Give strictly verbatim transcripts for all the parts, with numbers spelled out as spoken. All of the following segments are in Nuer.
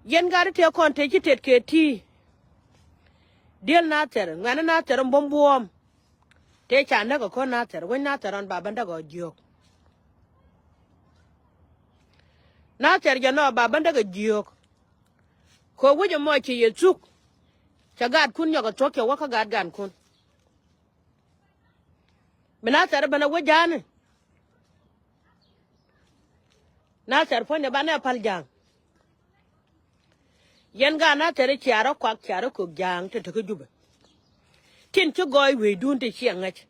Yɛn gat tëë kɔn tëë ci tet kɛ ti. Diel Nathɛr, ŋuɛ̈ni Nathɛr in buɔ̱m buɔ̱ɔ̱m. Tëë ca näk ɛ ko̱r Nathɛr, wec Nathɛr ɣɔn ba bändäk ɔ jiök. Nathɛr jɛ nɔ ba bändäk ɛ jiök. Kɛ wec ɛmɔ ci yɛ thuk. Cɛ gaatkun nyɔk ɛ thuɔ̱k cɛ wä kä gaat gankun. Bi Nathɛr ben ɛ wec ja̱a̱ni. Nathɛr puɔ̱nydɛ banɛ päl ja̱a̱ŋ. Yɛn gaat Nathɛr cia rɔ kuak cia rɔ kök ja̱a̱ŋ te tekä Jubɛ. Tin ci gɔɔy wi̱i̱dun te ciɛ ŋäc.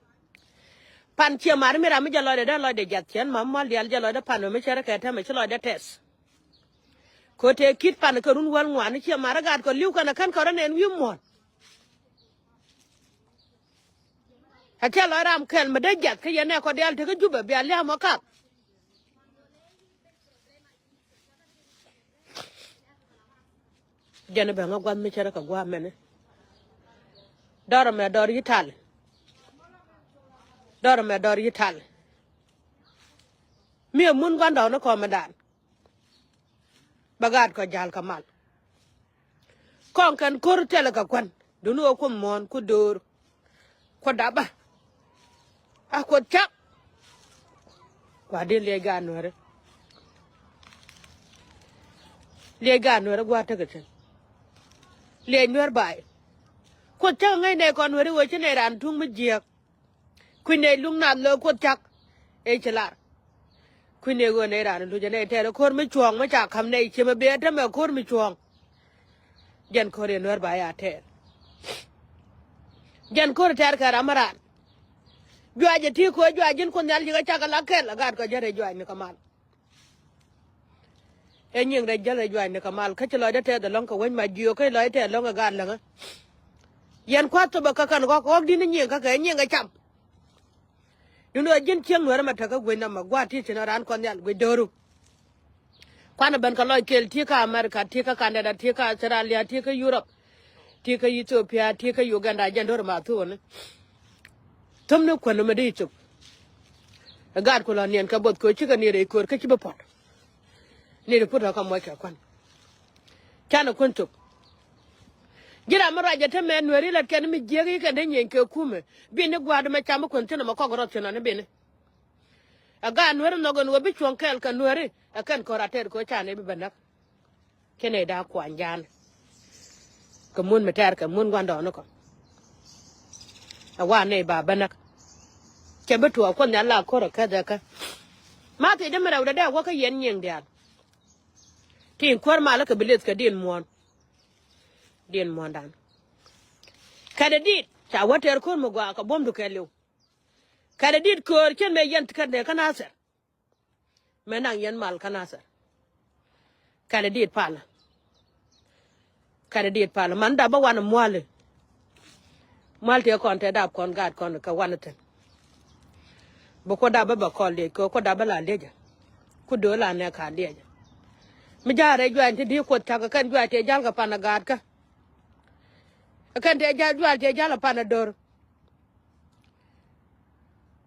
Pan ciɛ mar mi ram mi jɛ lɔcdɛ dee lɔcdɛ jiath ciɛn mam mal diaal jɛ lɔcdɛ pan mi cɛ rɔ kɛ tɛmɛ ci lɔcdɛ tɛth. Kɛ ɣöö tëë ki̱t pan kɛ run wäl ŋuan ciɛ mar ɛ gaat kɔ li̱w kɛn ɛ kän kɛ rɔ nɛn wi̱i̱ muɔ̱ɔ̱n. Ɛ cɛ lɔc ram kɛl mi dee jiath kä yɛn ɛ kɔ diaal tekä Jubɛ bia lia̱a̱ mɔ kak. Jɛn bɛ ŋä gua̱th mi cärä kɛ gua̱a̱ mɛni. Dɔr ɛmɛ dɔr yi tal. Dɔr ɛmɛ dɔr yi tal. Mi ɛ mun gua̱ndɔɔŋni kɔmɛ dan. Bɛ gaat kɔ ja̱l kɛ mal. Kɔn kɛn ko̱r tɛlɛ kɛ kuän duni ɣöö Kuoth muɔ̱ɔ̱n ku döör. Kuoth dapä. A Kuoth cak. Gua̱di̱n liɛc gaat nuääri. Liɛc gaat nuääri gua̱a̱r tekɛ thi̱n. Liɛc nuäär ba̱a̱y. Kuoth cak ŋäc nɛy kɔn nuääri ɣöö ci nɛy raan tuŋ mi jiääk. Kui̱ nɛy luŋ naath lo̱o̱ Kuoth cak. Ëë ci lar. Kui̱ nɛy ɣöö nɛy raan luc ɛ nɛy tɛɛr ɛ ko̱r mi cuɔ̱ɔ̱ŋ mi ca ka̱m nɛy ciemɛ bee ɛ tämɛ ko̱r mi cuɔ̱ɔ̱ŋ. Jɛn ko̱r yɛ nuäär ba ya tɛɛr. Jɛn ko̱r tɛɛr kɛ ram mi raan. Juac ɛ ti ko̱ juac ji̱n Kuoth Nhial ji̱ kä cak ɛ la kɛl ɛ gaat kɔ jɛn rɛy juac ni kɛ mal. Ɛ nyiŋ rɛy jäl rɛy juac ni kɛ mal kä ci lɔcdä tɛɛth ɛlɔ̱ŋ kɛ wec ma jiöök kä ci lɔcdä tɛɛth ɛlɔ̱ŋ kɛ gaat läŋä. Yɛn kua̱th thopɛ kä kän ɣɔ̱k ɣɔ̱k di̱n nyiŋ kä kɛ nyiŋ kɛ cam. Duundɛ ɣöö ji̱n cieŋ nuäärä mɛ tekä guec nɔmɔ gua̱a̱r ti ci nɔ raan Kuɔth Nhial guic dööru. Kuanɛ ben kɛ lɔc kɛl ti kä America ti kä Canada ti kä Australia ti kä Europe ti kä Ethiopia ti kä Uganda jɛn do̱r ma thuɔ̱ɔ̱ni. Thömni kuän nɔmɔ dee thöp. Ɛ gaat ku lɔ niɛn kɛ both kɛ ɣöö cikɛ niɛn rɛy köör kä ci bi puɔ̱t. Ni ri put ɔ kä muɔc kɛ kuan. Canɛ kuän thop. Ji̱ ram mi ruacɛ te mɛ nueeri lät kɛn mi jiääk i̱ kɛn te nyieny kɛ kumɛ. Bini gua̱a̱r mɛ cam mi kuän thi̱n ɛmɛ kɔk rɔth thi̱n ɔni bini. Ɛ gaat nueeri nhɔk ɛn ɣöö bi cuɔ̱ŋ kɛɛl kɛ nueeri ɛ kɛn kɔr a tɛɛr kɛ ɣöö canɛ bi bɛ näk. Kɛnɛ da̱a̱ kuany ja̱a̱n. Kɛ mun mi tɛɛr kɛ mun gua̱ndɔɔŋni kɔ. Ɛ wa nɛy ba bä näk. Cɛ bi tuɔɔk Kuoth Nhial la ko̱r ɛ käth ɛ kä. Ma thiecdä mi rɛwdɛ dee wä kä yɛn nyiŋ diaal. Tin kuäär malä kɛ bi lith kɛ diɛn muɔ̱ɔ̱n. Diɛn muɔ̱ɔ̱ndan. Kɛnɛ dit ca wä tɛɛr ko̱r mi gɔaa kɛ buɔ̱mdu kɛɛliw. Kɛnɛ dit köör cien mëë yɛn kɛnɛ kä Nathɛr. Mëë naŋ yɛn mal kä Nathɛr. Kɛnɛ dit palä. Kɛnɛ dit palä man dap bä wanɛ mua̱li. Mual tëë kɔn tëë dap kɔn gaat kɔn kɛ wanɛ thi̱n. Bi Kuoth dap bä bɛ kɔn liɛc kɛ Kuoth dap bä la liɛcä. Ku do̱o̱l la nɛ ka liɛcä. Mi ja̱a̱r rɛy juac ti di̱i̱ Kuoth cak kɛn juac tëë ja̱l kɛ panɛ gaatkä. Kɛn tëë ja̱l juac tëë ja̱l ɛ panɛ do̱r.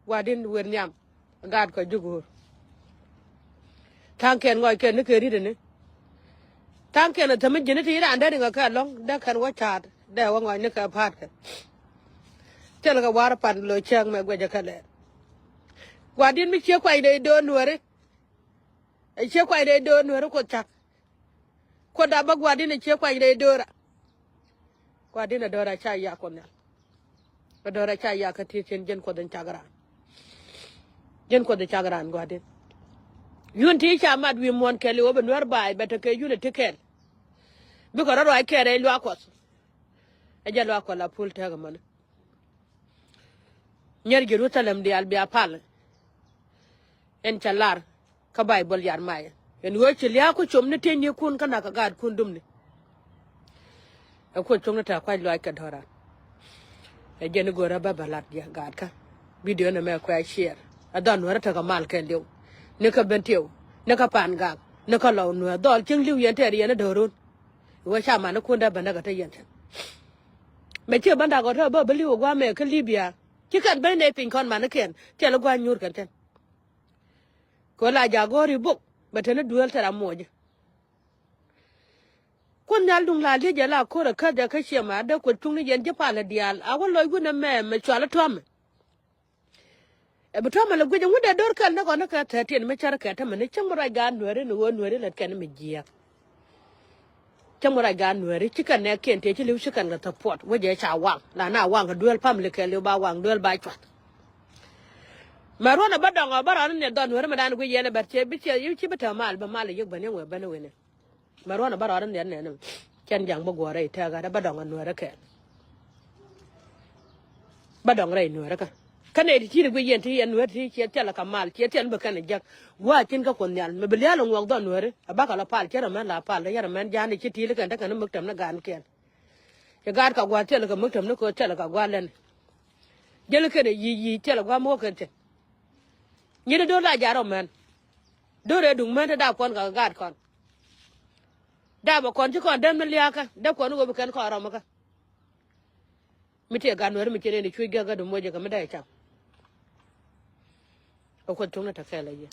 Gua̱di̱n wer nhiam. Gaat kɔ ji̱ go̱o̱r. Tha̱a̱ŋkiɛn ŋɔc kɛn ni kɛ ri̱t ni. Tha̱a̱ŋkiɛn ɛ thämi ji̱n ni ti raan dee riŋ ɛ kɛ lɔ̱ŋ dee kɛn wä ca̱a̱t dee wä ŋɔc ni kɛ pa̱a̱t kɛ. Thil kɛ war pan lo̱c cäŋ mɛ guɛcä kɛ lɛɛr. Gua̱di̱n mi cie kuany rɛy do̱o̱r nuääri. Ɛ cie kuany rɛy do̱o̱r nuääri Kuoth cak. Kuoth dap bä gua̱di̱n ɛ cie kuany rɛy do̱o̱ra. Gua̱di̱n ɛ do̱o̱ra ca yak Kuoth Nhial. Ɛ do̱o̱ra ca yak kä ti̱i̱ cin ji̱n Kuoth in cak raan. Ji̱n Kuoth in cak raan gua̱di̱n. Yun ti ca mat wi̱i̱ muɔ̱ɔ̱n kɛɛliw ɣöö bi nuäär ba̱a̱y bɛ tekɛ yun ɛ ti kɛɛl. Bikɛ rɔ ruac kɛɛl rɛy luaak Kuɔth. Ɛ jɛ luaak Kuɔth la pul tɛk ɛmɔni. Nyier Jerusalem diaal bia pal. Ɛn cɛ lar kä Bayböl Yɛrmayɛ ɛn ɣöö ci lia̱a̱ ku com ni tiecnikun kä nak kɛ gaatkun dumni. Ɛ Kuoth cok ni tɛ̈ kuac luaac kɛ do̱ran. Ɛ jɛn i̱ go̱rä bä bä lat diɛ gaatkä. Bidio ni mɛ kuɛ ciɛɛr ɛ dhɔn nuäärä tekɛ mal kɛɛliw. Ni kä Bentiu ni kä Pangak ni kä Lɔw nuäär dhɔl cieŋ li̱w yɛn tɛɛr yɛn i̱ do̱run. Iwä ca manikun dee bä näk ɛ te yɛn thi̱n. Mɛ ciɛ bä dak ɣɔt tɛ bä bi li̱w ɛ gua̱a̱mɛ kä Libia. Ci kɛn ben nɛy piny kɔn manikiɛn thil ɛ gua̱a̱ nyuur kɛn thi̱n. Kɛ ɣöö la jaak go̱o̱ri bok bɛ te ni duel thil a muɔcä. Kuoth nhial duŋ la liec jɛ la ko̱r ɛ käth jɛ kä ciɛ ma dee kueth cuŋni yɛn ji̱ palä diaal a wä lɔc wun ɛmɛ mɛ cual ɛ tɔ̱mɛ. Ɛ bi tɔ̱mɛ lɛ guic ɛŋu dee do̱r kɛl ni kɔn ni kɛ thirteen mi cär kɛ tämɛ ni cäŋ mi ruac gaat nuääri ni ɣöö nuääri lät kɛn mi jiɛɛk. Cäŋ mi ruac gaat nuääri ci kɛn nɛɛkiɛn tëë ci li̱w ci kɛn kɛ support wä jɛ ca waŋ la na waŋ kɛ duel family kɛɛliw ba waŋ duel ba cuath. Mɛ ruɔ̱n ɛ bä dɔŋ ɔ bä rɔɔn ni dhɔn nuääri mɛ dan guic yɛn ɛ bɛr ciɛ bi ciɛ ci bi tɛm mal bä mal ɛ yek bäni ŋuɛ bäni wini. Mɛ ruɔn ɛ bä rɔɔd in dhiɛn nɛn cɛn jaŋ bä guɔ rɛy tɛɛkä dɛ bä dɔŋ ɛ nuɛɛrä kɛɛl. Bä dɔŋ rɛy nuɛɛrä kä kä nɛy ti ti̱i̱n ɛ guic yɛn ti yɛn nuɛɛr ti ciɛ thilɛ kɛ mal ciɛ thilɛ bä kɛn ɛ jäk. Gua̱a̱ cin kä kuoth nhial mɛ bi liaal ɛ ŋuɔk dhɔn nuɛɛri ɛ bakɛ lɔ pal cɛ rɛ mɛn la pal rɛ yɛn rɛ mɛn ja̱a̱n i̱ ci ti̱i̱l kɛn te kɛn ɛ mäk tɛm ni ga̱a̱n kɛɛl. Cɛ gaat kɛ gua̱a̱ thilɛ kɛ mäk tɛm ni kööt thilɛ kɛ gua̱a̱ lɛn. Jäl kɛn ɛ yic yic thilɛ gua̱a̱ mok kɛn thi̱n. Nyin i̱ do̱r la ja̱a̱n rɔ mɛn. Do̱r ɛ duŋ män te dap kɔn kɛ gaat kɔn. Dap ɛ kɔn ci kɔn däm ni lia̱a̱kä däp kɔn i̱ ɣöö bi kɛn kɔn rɔm kä. Mi tiɛ gat nuɛri mi ci nɛn i̱ cuc gɛk kä dum wecɛ kɛ mi dee cam. Ɛ kuoth cuŋni te kɛɛl ɛ yɛ.